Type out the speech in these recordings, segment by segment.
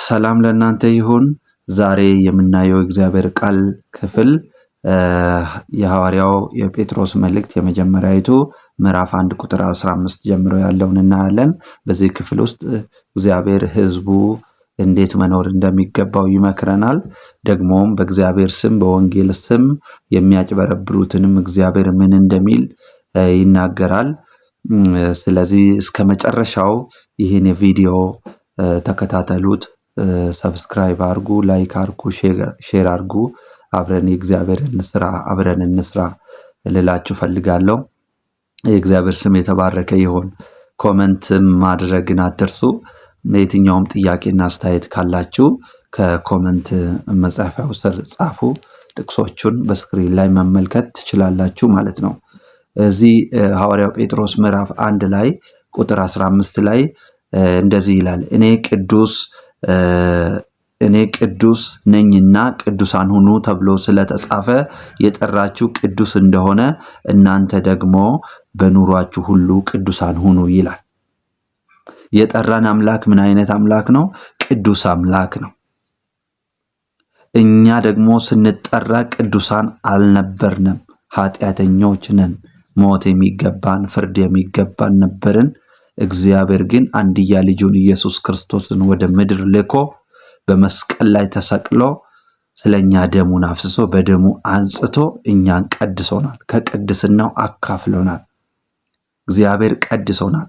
ሰላም ለእናንተ ይሁን። ዛሬ የምናየው የእግዚአብሔር ቃል ክፍል የሐዋርያው የጴጥሮስ መልእክት የመጀመሪያይቱ ምዕራፍ 1 ቁጥር 15 ጀምሮ ያለውን እናያለን። በዚህ ክፍል ውስጥ እግዚአብሔር ሕዝቡ እንዴት መኖር እንደሚገባው ይመክረናል። ደግሞም በእግዚአብሔር ስም በወንጌል ስም የሚያጭበረብሩትንም እግዚአብሔር ምን እንደሚል ይናገራል። ስለዚህ እስከ መጨረሻው ይህን ቪዲዮ ተከታተሉት። Subscribe አርጉ፣ like አርጉ፣ share አርጉ። አብረን የእግዚአብሔርን ስራ አብረን እንስራ ልላችሁ ፈልጋለሁ። የእግዚአብሔር ስም የተባረከ ይሁን። Comment ማድረግን አትርሱ። የትኛውም ጥያቄና አስተያየት ካላችሁ ከ comment መጻፊያው ስር ጻፉ። ጥቅሶቹን በ screen ላይ መመልከት ትችላላችሁ ማለት ነው። እዚህ ሐዋርያው ጴጥሮስ ምዕራፍ 1 ላይ ቁጥር 15 ላይ እንደዚህ ይላል፣ እኔ ቅዱስ ነኝና ቅዱሳን ሁኑ ተብሎ ስለተጻፈ የጠራችሁ ቅዱስ እንደሆነ እናንተ ደግሞ በኑሯችሁ ሁሉ ቅዱሳን ሁኑ ይላል። የጠራን አምላክ ምን አይነት አምላክ ነው? ቅዱስ አምላክ ነው። እኛ ደግሞ ስንጠራ ቅዱሳን አልነበርንም፣ ኃጢአተኞች ነን። ሞት የሚገባን ፍርድ የሚገባን ነበርን። እግዚአብሔር ግን አንድያ ልጁን ኢየሱስ ክርስቶስን ወደ ምድር ልኮ በመስቀል ላይ ተሰቅሎ ስለኛ ደሙን አፍስሶ በደሙ አንጽቶ እኛን ቀድሶናል። ከቅድስናው አካፍሎናል። እግዚአብሔር ቀድሶናል።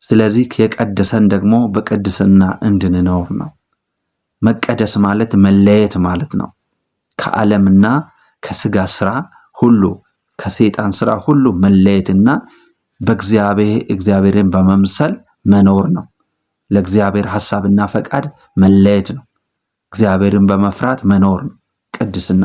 ስለዚህ የቀደሰን ደግሞ በቅድስና እንድንኖር ነው። መቀደስ ማለት መለየት ማለት ነው። ከዓለምና ከስጋ ስራ ሁሉ ከሰይጣን ስራ ሁሉ መለየትና በእግዚአብሔር እግዚአብሔርን በመምሰል መኖር ነው። ለእግዚአብሔር ሐሳብና ፈቃድ መለየት ነው። እግዚአብሔርን በመፍራት መኖር ነው ቅድስና።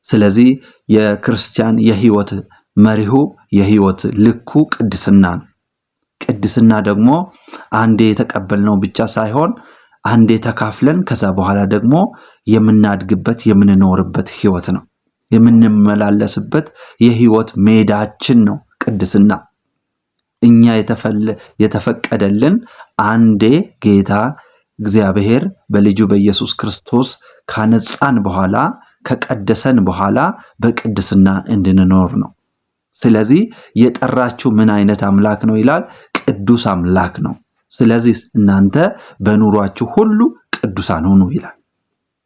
ስለዚህ የክርስቲያን የህይወት መሪሁ የህይወት ልኩ ቅድስና ነው። ቅድስና ደግሞ አንዴ የተቀበልነው ብቻ ሳይሆን አንዴ ተካፍለን ከዛ በኋላ ደግሞ የምናድግበት የምንኖርበት ህይወት ነው። የምንመላለስበት የህይወት ሜዳችን ነው ቅድስና። እኛ የተፈቀደልን አንዴ ጌታ እግዚአብሔር በልጁ በኢየሱስ ክርስቶስ ካነጻን በኋላ ከቀደሰን በኋላ በቅድስና እንድንኖር ነው። ስለዚህ የጠራችሁ ምን አይነት አምላክ ነው ይላል? ቅዱስ አምላክ ነው። ስለዚህ እናንተ በኑሯችሁ ሁሉ ቅዱሳን ሁኑ ይላል።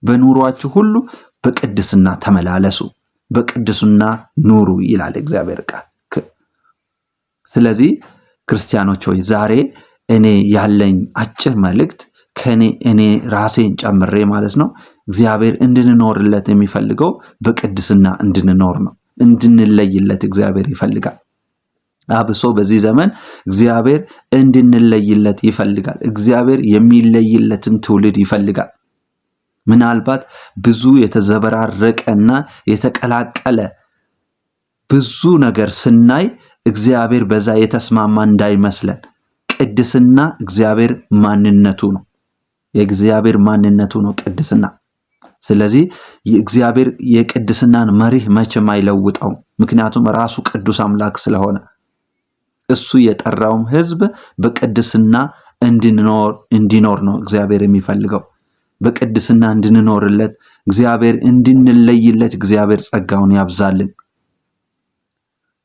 በኑሯችሁ ሁሉ በቅድስና ተመላለሱ፣ በቅድስና ኑሩ ይላል እግዚአብሔር ቃል። ስለዚህ ክርስቲያኖች ሆይ ዛሬ እኔ ያለኝ አጭር መልእክት ከኔ እኔ ራሴን ጨምሬ ማለት ነው፣ እግዚአብሔር እንድንኖርለት የሚፈልገው በቅድስና እንድንኖር ነው። እንድንለይለት እግዚአብሔር ይፈልጋል። አብሶ በዚህ ዘመን እግዚአብሔር እንድንለይለት ይፈልጋል። እግዚአብሔር የሚለይለትን ትውልድ ይፈልጋል። ምናልባት ብዙ የተዘበራረቀና የተቀላቀለ ብዙ ነገር ስናይ እግዚአብሔር በዛ የተስማማ እንዳይመስለን። ቅድስና እግዚአብሔር ማንነቱ ነው። የእግዚአብሔር ማንነቱ ነው ቅድስና። ስለዚህ የእግዚአብሔር የቅድስናን መሪህ መቼም አይለውጠውም። ምክንያቱም ራሱ ቅዱስ አምላክ ስለሆነ እሱ የጠራውም ሕዝብ በቅድስና እንድንኖር እንዲኖር ነው እግዚአብሔር የሚፈልገው። በቅድስና እንድንኖርለት እግዚአብሔር እንድንለይለት እግዚአብሔር ጸጋውን ያብዛልን።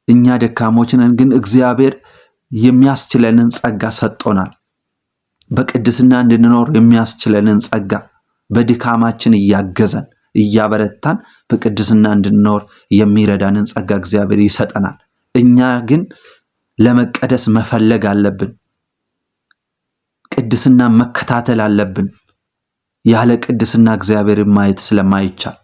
እኛ ደካሞች ነን፣ ግን እግዚአብሔር የሚያስችለንን ጸጋ ሰጥቶናል። በቅድስና እንድንኖር የሚያስችለንን ጸጋ በድካማችን እያገዘን እያበረታን በቅድስና እንድንኖር የሚረዳንን ጸጋ እግዚአብሔር ይሰጠናል። እኛ ግን ለመቀደስ መፈለግ አለብን። ቅድስና መከታተል አለብን። ያለ ቅድስና እግዚአብሔርን ማየት ስለማይቻል፣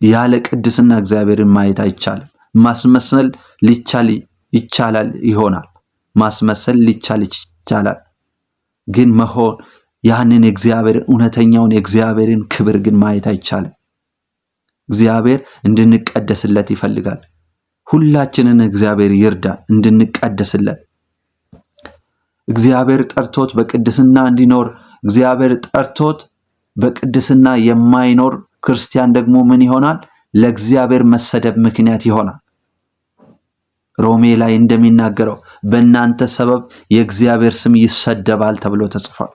ያለ ቅድስና እግዚአብሔርን ማየት አይቻልም። ማስመሰል ሊቻል ይቻላል ይሆናል። ማስመሰል ሊቻል ይቻላል፣ ግን መሆን ያንን የእግዚአብሔርን እውነተኛውን የእግዚአብሔርን ክብር ግን ማየት አይቻልም። እግዚአብሔር እንድንቀደስለት ይፈልጋል። ሁላችንን እግዚአብሔር ይርዳ እንድንቀደስለት። እግዚአብሔር ጠርቶት በቅድስና እንዲኖር እግዚአብሔር ጠርቶት በቅድስና የማይኖር ክርስቲያን ደግሞ ምን ይሆናል? ለእግዚአብሔር መሰደብ ምክንያት ይሆናል። ሮሜ ላይ እንደሚናገረው በእናንተ ሰበብ የእግዚአብሔር ስም ይሰደባል ተብሎ ተጽፏል።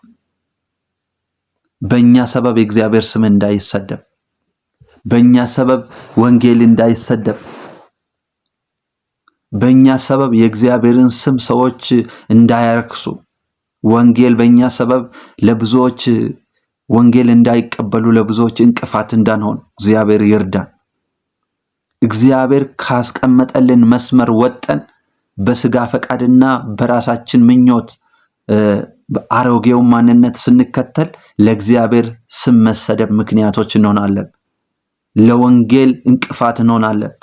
በእኛ ሰበብ የእግዚአብሔር ስም እንዳይሰደብ፣ በእኛ ሰበብ ወንጌል እንዳይሰደብ፣ በእኛ ሰበብ የእግዚአብሔርን ስም ሰዎች እንዳያረክሱ፣ ወንጌል በእኛ ሰበብ ለብዙዎች ወንጌል እንዳይቀበሉ ለብዙዎች እንቅፋት እንዳንሆን እግዚአብሔር ይርዳን። እግዚአብሔር ካስቀመጠልን መስመር ወጠን በስጋ ፈቃድና በራሳችን ምኞት አሮጌውን ማንነት ስንከተል ለእግዚአብሔር ስም መሰደብ ምክንያቶች እንሆናለን። ለወንጌል እንቅፋት እንሆናለን።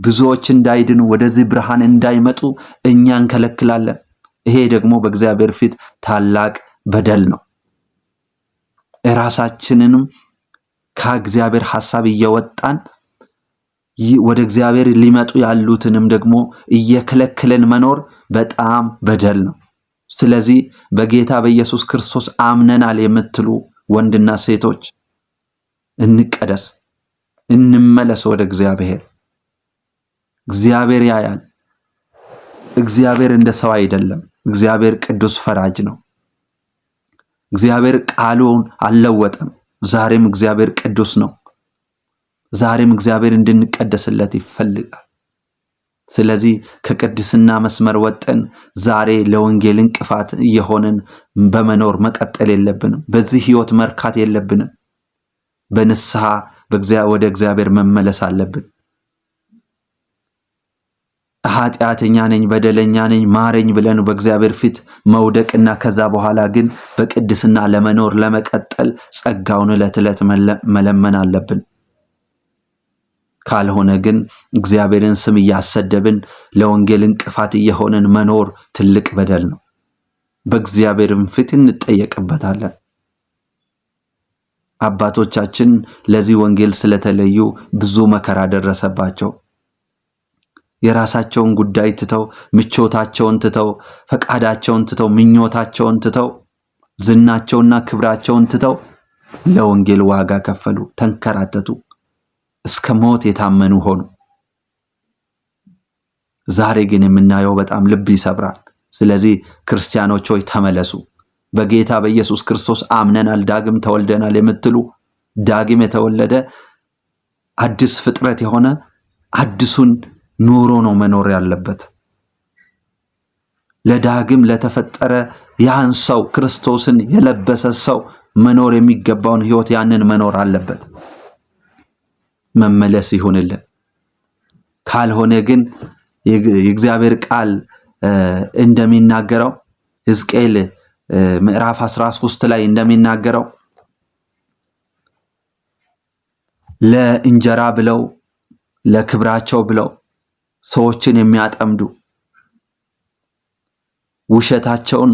ብዙዎች እንዳይድኑ ወደዚህ ብርሃን እንዳይመጡ እኛ እንከለክላለን። ይሄ ደግሞ በእግዚአብሔር ፊት ታላቅ በደል ነው። እራሳችንንም ከእግዚአብሔር ሐሳብ እየወጣን ወደ እግዚአብሔር ሊመጡ ያሉትንም ደግሞ እየከለከለን መኖር በጣም በደል ነው። ስለዚህ በጌታ በኢየሱስ ክርስቶስ አምነናል የምትሉ ወንድና ሴቶች እንቀደስ፣ እንመለስ ወደ እግዚአብሔር። እግዚአብሔር ያያል። እግዚአብሔር እንደ ሰው አይደለም። እግዚአብሔር ቅዱስ ፈራጅ ነው። እግዚአብሔር ቃሉን አልለወጠም። ዛሬም እግዚአብሔር ቅዱስ ነው። ዛሬም እግዚአብሔር እንድንቀደስለት ይፈልጋል። ስለዚህ ከቅድስና መስመር ወጥተን ዛሬ ለወንጌል እንቅፋት እየሆንን በመኖር መቀጠል የለብንም። በዚህ ህይወት መርካት የለብንም። በንስሐ ወደ እግዚአብሔር መመለስ አለብን። ኃጢአተኛ ነኝ፣ በደለኛ ነኝ፣ ማረኝ ብለን በእግዚአብሔር ፊት መውደቅና ከዛ በኋላ ግን በቅድስና ለመኖር ለመቀጠል ጸጋውን ዕለት ዕለት መለመን አለብን። ካልሆነ ግን እግዚአብሔርን ስም እያሰደብን ለወንጌል እንቅፋት እየሆንን መኖር ትልቅ በደል ነው። በእግዚአብሔርም ፊት እንጠየቅበታለን። አባቶቻችን ለዚህ ወንጌል ስለተለዩ ብዙ መከራ ደረሰባቸው። የራሳቸውን ጉዳይ ትተው፣ ምቾታቸውን ትተው፣ ፈቃዳቸውን ትተው፣ ምኞታቸውን ትተው፣ ዝናቸውና ክብራቸውን ትተው ለወንጌል ዋጋ ከፈሉ፣ ተንከራተቱ፣ እስከ ሞት የታመኑ ሆኑ። ዛሬ ግን የምናየው በጣም ልብ ይሰብራል። ስለዚህ ክርስቲያኖች ሆይ ተመለሱ። በጌታ በኢየሱስ ክርስቶስ አምነናል፣ ዳግም ተወልደናል የምትሉ ዳግም የተወለደ አዲስ ፍጥረት የሆነ አዲሱን ኑሮ ነው መኖር ያለበት። ለዳግም ለተፈጠረ ያን ሰው ክርስቶስን የለበሰ ሰው መኖር የሚገባውን ሕይወት ያንን መኖር አለበት። መመለስ ይሁንልን። ካልሆነ ግን የእግዚአብሔር ቃል እንደሚናገረው ሕዝቅኤል ምዕራፍ 13 ላይ እንደሚናገረው ለእንጀራ ብለው ለክብራቸው ብለው ሰዎችን የሚያጠምዱ ውሸታቸውን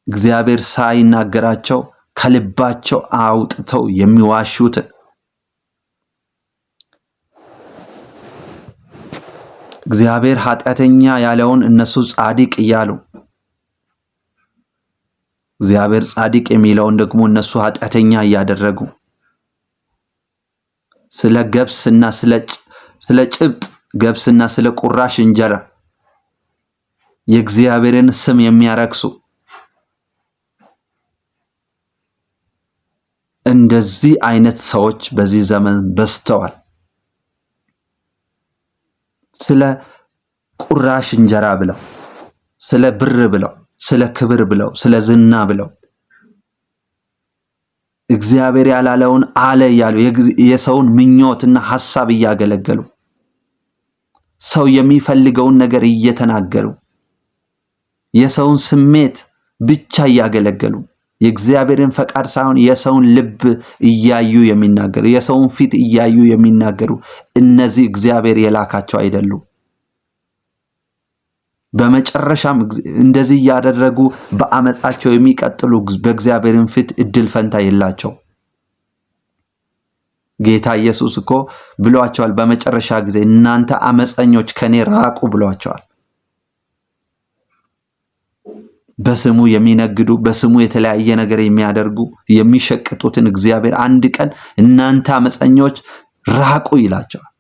እግዚአብሔር ሳይናገራቸው ከልባቸው አውጥተው የሚዋሹትን እግዚአብሔር ኃጢአተኛ ያለውን እነሱ ጻድቅ እያሉ እግዚአብሔር ጻድቅ የሚለውን ደግሞ እነሱ ኃጢአተኛ እያደረጉ ስለ ገብስና ስለ ጭብጥ ገብስና ስለ ቁራሽ እንጀራ የእግዚአብሔርን ስም የሚያረክሱ እንደዚህ አይነት ሰዎች በዚህ ዘመን በዝተዋል። ስለ ቁራሽ እንጀራ ብለው፣ ስለ ብር ብለው፣ ስለ ክብር ብለው፣ ስለ ዝና ብለው እግዚአብሔር ያላለውን አለ እያሉ የሰውን ምኞትና ሐሳብ እያገለገሉ ሰው የሚፈልገውን ነገር እየተናገሩ የሰውን ስሜት ብቻ እያገለገሉ የእግዚአብሔርን ፈቃድ ሳይሆን የሰውን ልብ እያዩ የሚናገሩ የሰውን ፊት እያዩ የሚናገሩ እነዚህ እግዚአብሔር የላካቸው አይደሉም። በመጨረሻም እንደዚህ እያደረጉ በአመፃቸው የሚቀጥሉ በእግዚአብሔርን ፊት እድል ፈንታ የላቸው። ጌታ ኢየሱስ እኮ ብሏቸዋል። በመጨረሻ ጊዜ እናንተ አመፀኞች ከኔ ራቁ ብሏቸዋል። በስሙ የሚነግዱ በስሙ የተለያየ ነገር የሚያደርጉ የሚሸቅጡትን እግዚአብሔር አንድ ቀን እናንተ አመፀኞች ራቁ ይላቸዋል።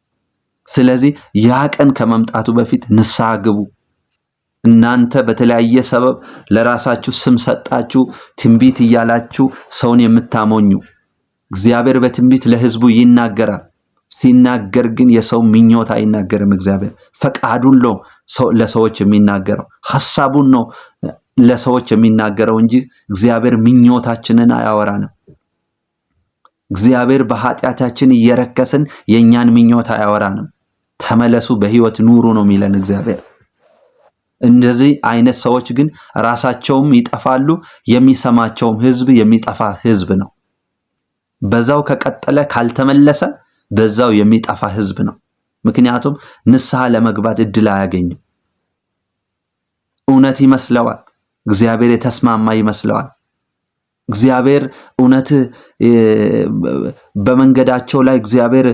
ስለዚህ ያ ቀን ከመምጣቱ በፊት ንስሐ ግቡ፣ እናንተ በተለያየ ሰበብ ለራሳችሁ ስም ሰጣችሁ፣ ትንቢት እያላችሁ ሰውን የምታሞኙ። እግዚአብሔር በትንቢት ለሕዝቡ ይናገራል። ሲናገር ግን የሰው ምኞት አይናገርም። እግዚአብሔር ፈቃዱን ነው ለሰዎች የሚናገረው፣ ሐሳቡን ነው ለሰዎች የሚናገረው እንጂ እግዚአብሔር ምኞታችንን አያወራንም። እግዚአብሔር በኃጢአታችን እየረከስን የእኛን ምኞት አያወራንም። ተመለሱ፣ በህይወት ኑሩ ነው የሚለን እግዚአብሔር። እንደዚህ አይነት ሰዎች ግን ራሳቸውም ይጠፋሉ፣ የሚሰማቸውም ህዝብ የሚጠፋ ህዝብ ነው። በዛው ከቀጠለ ካልተመለሰ በዛው የሚጠፋ ህዝብ ነው። ምክንያቱም ንስሐ ለመግባት እድል አያገኝም። እውነት ይመስለዋል፣ እግዚአብሔር የተስማማ ይመስለዋል። እግዚአብሔር እውነት በመንገዳቸው ላይ እግዚአብሔር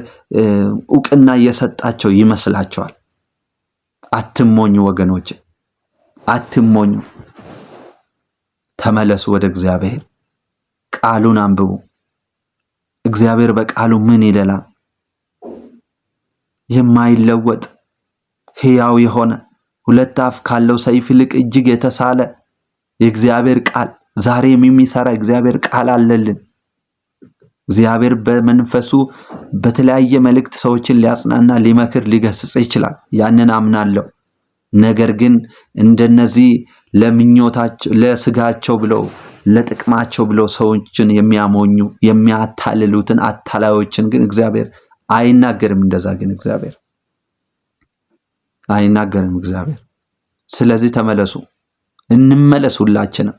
እውቅና እየሰጣቸው ይመስላቸዋል። አትሞኙ ወገኖች፣ አትሞኙ። ተመለሱ ወደ እግዚአብሔር። ቃሉን አንብቡ። እግዚአብሔር በቃሉ ምን ይለላል? የማይለወጥ ሕያው የሆነ ሁለት አፍ ካለው ሰይፍ ይልቅ እጅግ የተሳለ የእግዚአብሔር ቃል፣ ዛሬም የሚሰራ እግዚአብሔር ቃል አለልን። እግዚአብሔር በመንፈሱ በተለያየ መልእክት ሰዎችን ሊያጽናና፣ ሊመክር፣ ሊገስጽ ይችላል። ያንን አምናለሁ። ነገር ግን እንደነዚህ ለምኞታቸው፣ ለስጋቸው ብለው፣ ለጥቅማቸው ብለው ሰዎችን የሚያሞኙ የሚያታልሉትን አታላዮችን ግን እግዚአብሔር አይናገርም። እንደዛ ግን እግዚአብሔር አይናገርም እግዚአብሔር። ስለዚህ ተመለሱ፣ እንመለስ ሁላችንም።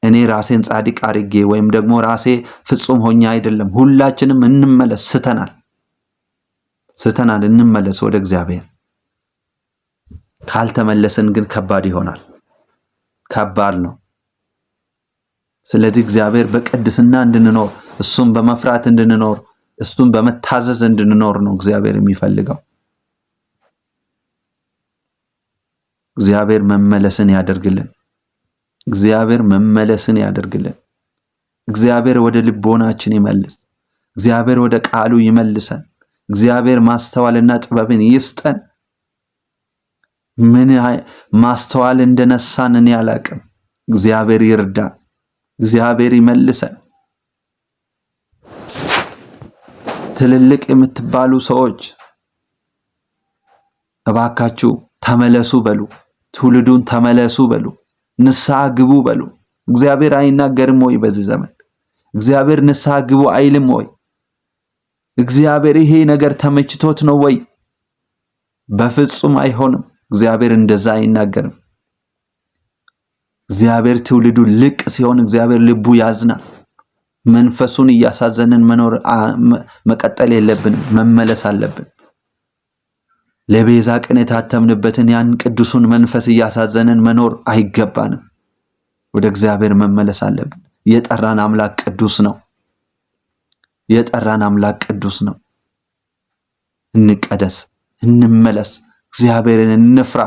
እኔ ራሴን ጻድቅ አድርጌ ወይም ደግሞ ራሴ ፍጹም ሆኜ አይደለም። ሁላችንም እንመለስ። ስተናል፣ ስተናል። እንመለስ ወደ እግዚአብሔር። ካልተመለስን ግን ከባድ ይሆናል። ከባድ ነው። ስለዚህ እግዚአብሔር በቅድስና እንድንኖር፣ እሱን በመፍራት እንድንኖር፣ እሱን በመታዘዝ እንድንኖር ነው እግዚአብሔር የሚፈልገው። እግዚአብሔር መመለስን ያደርግልን። እግዚአብሔር መመለስን ያደርግልን። እግዚአብሔር ወደ ልቦናችን ይመልስ። እግዚአብሔር ወደ ቃሉ ይመልሰን። እግዚአብሔር ማስተዋልና ጥበብን ይስጠን። ምን ማስተዋል እንደነሳን እኔ አላቅም። እግዚአብሔር ይርዳን። እግዚአብሔር ይመልሰን። ትልልቅ የምትባሉ ሰዎች እባካችሁ ተመለሱ በሉ። ትውልዱን ተመለሱ በሉ። ንስሐ ግቡ በሉ። እግዚአብሔር አይናገርም ወይ? በዚህ ዘመን እግዚአብሔር ንስሐ ግቡ አይልም ወይ? እግዚአብሔር ይሄ ነገር ተመችቶት ነው ወይ? በፍጹም አይሆንም። እግዚአብሔር እንደዛ አይናገርም። እግዚአብሔር ትውልዱ ልቅ ሲሆን እግዚአብሔር ልቡ ያዝናል። መንፈሱን እያሳዘንን መኖር መቀጠል የለብንም፣ መመለስ አለብን። ለቤዛ ቀን የታተምንበትን ያን ቅዱሱን መንፈስ እያሳዘንን መኖር አይገባንም። ወደ እግዚአብሔር መመለስ አለብን። የጠራን አምላክ ቅዱስ ነው። የጠራን አምላክ ቅዱስ ነው። እንቀደስ፣ እንመለስ፣ እግዚአብሔርን እንፍራ።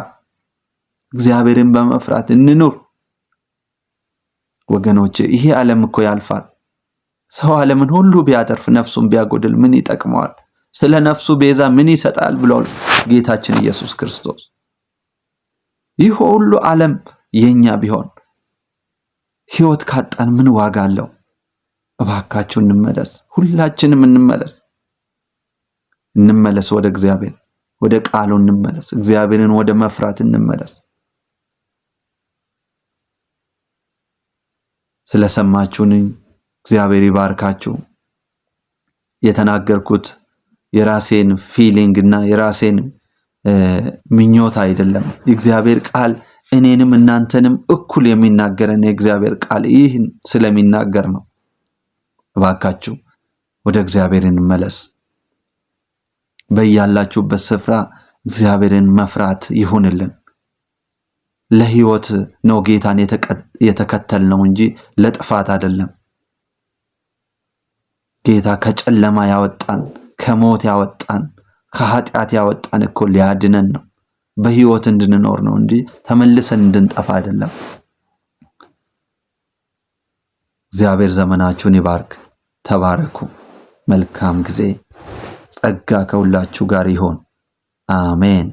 እግዚአብሔርን በመፍራት እንኑር። ወገኖቼ፣ ይሄ ዓለም እኮ ያልፋል። ሰው ዓለምን ሁሉ ቢያተርፍ ነፍሱን ቢያጎድል ምን ይጠቅመዋል? ስለ ነፍሱ ቤዛ ምን ይሰጣል ብሏል ጌታችን ኢየሱስ ክርስቶስ። ይህ ሁሉ ዓለም የኛ ቢሆን ሕይወት ካጣን ምን ዋጋ አለው? እባካችሁ እንመለስ፣ ሁላችንም እንመለስ፣ እንመለስ ወደ እግዚአብሔር፣ ወደ ቃሉ እንመለስ፣ እግዚአብሔርን ወደ መፍራት እንመለስ። ስለሰማችሁን እግዚአብሔር ይባርካችሁ። የተናገርኩት የራሴን feeling እና የራሴን ምኞት አይደለም። የእግዚአብሔር ቃል እኔንም እናንተንም እኩል የሚናገረን የእግዚአብሔር ቃል ይህን ስለሚናገር ነው። እባካችሁ ወደ እግዚአብሔር እንመለስ። በያላችሁበት ስፍራ እግዚአብሔርን መፍራት ይሁንልን። ለህይወት ነው ጌታን የተከተልነው እንጂ ለጥፋት አይደለም። ጌታ ከጨለማ ያወጣን፣ ከሞት ያወጣን፣ ከኃጢአት ያወጣን እኮ ሊያድነን ነው። በህይወት እንድንኖር ነው እንጂ ተመልሰን እንድንጠፋ አይደለም። እግዚአብሔር ዘመናችሁን ይባርክ። ተባረኩ። መልካም ጊዜ። ጸጋ ከሁላችሁ ጋር ይሆን። አሜን።